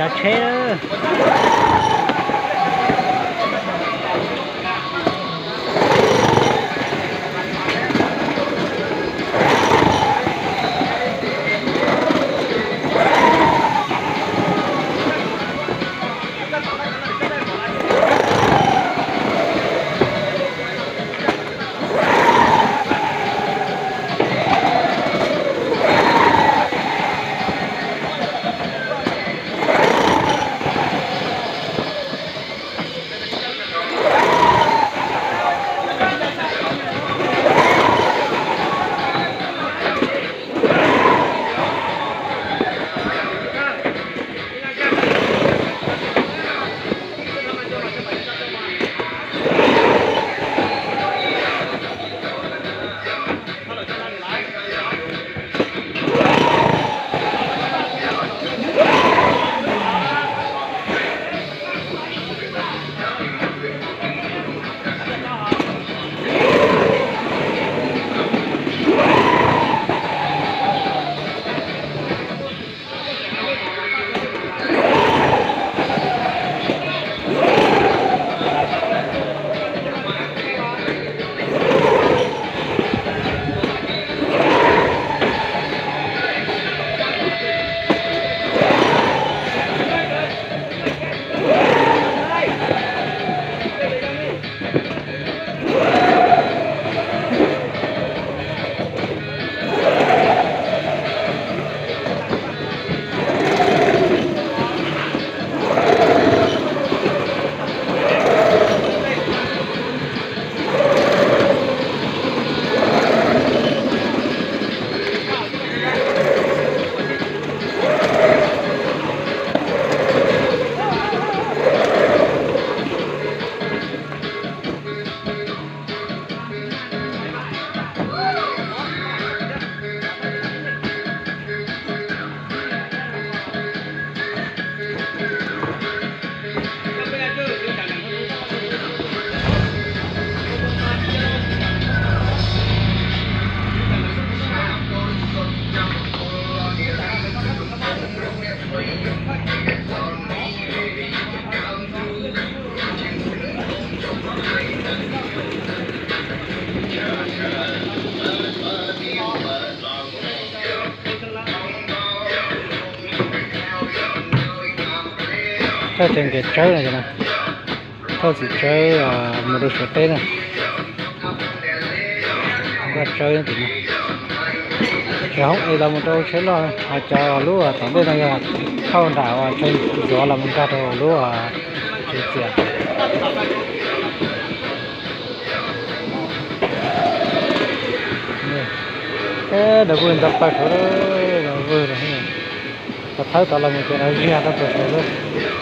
Tsheb. Thauj txij Nkees Tsawb no, thauj txij Tsawb mus rau Suav teb na. Vaj Tsawb tim no, tseem hoob es los mus rau tsheb loj, ho cov lub tom ntej no yog thauj nram uas Tsawb Ntxuav los mus nkag rau lub tsev txias. Dawm vwg ntawd plaws saud, vwg, thawb tod los mus ces no zig tau plaws saud xwb.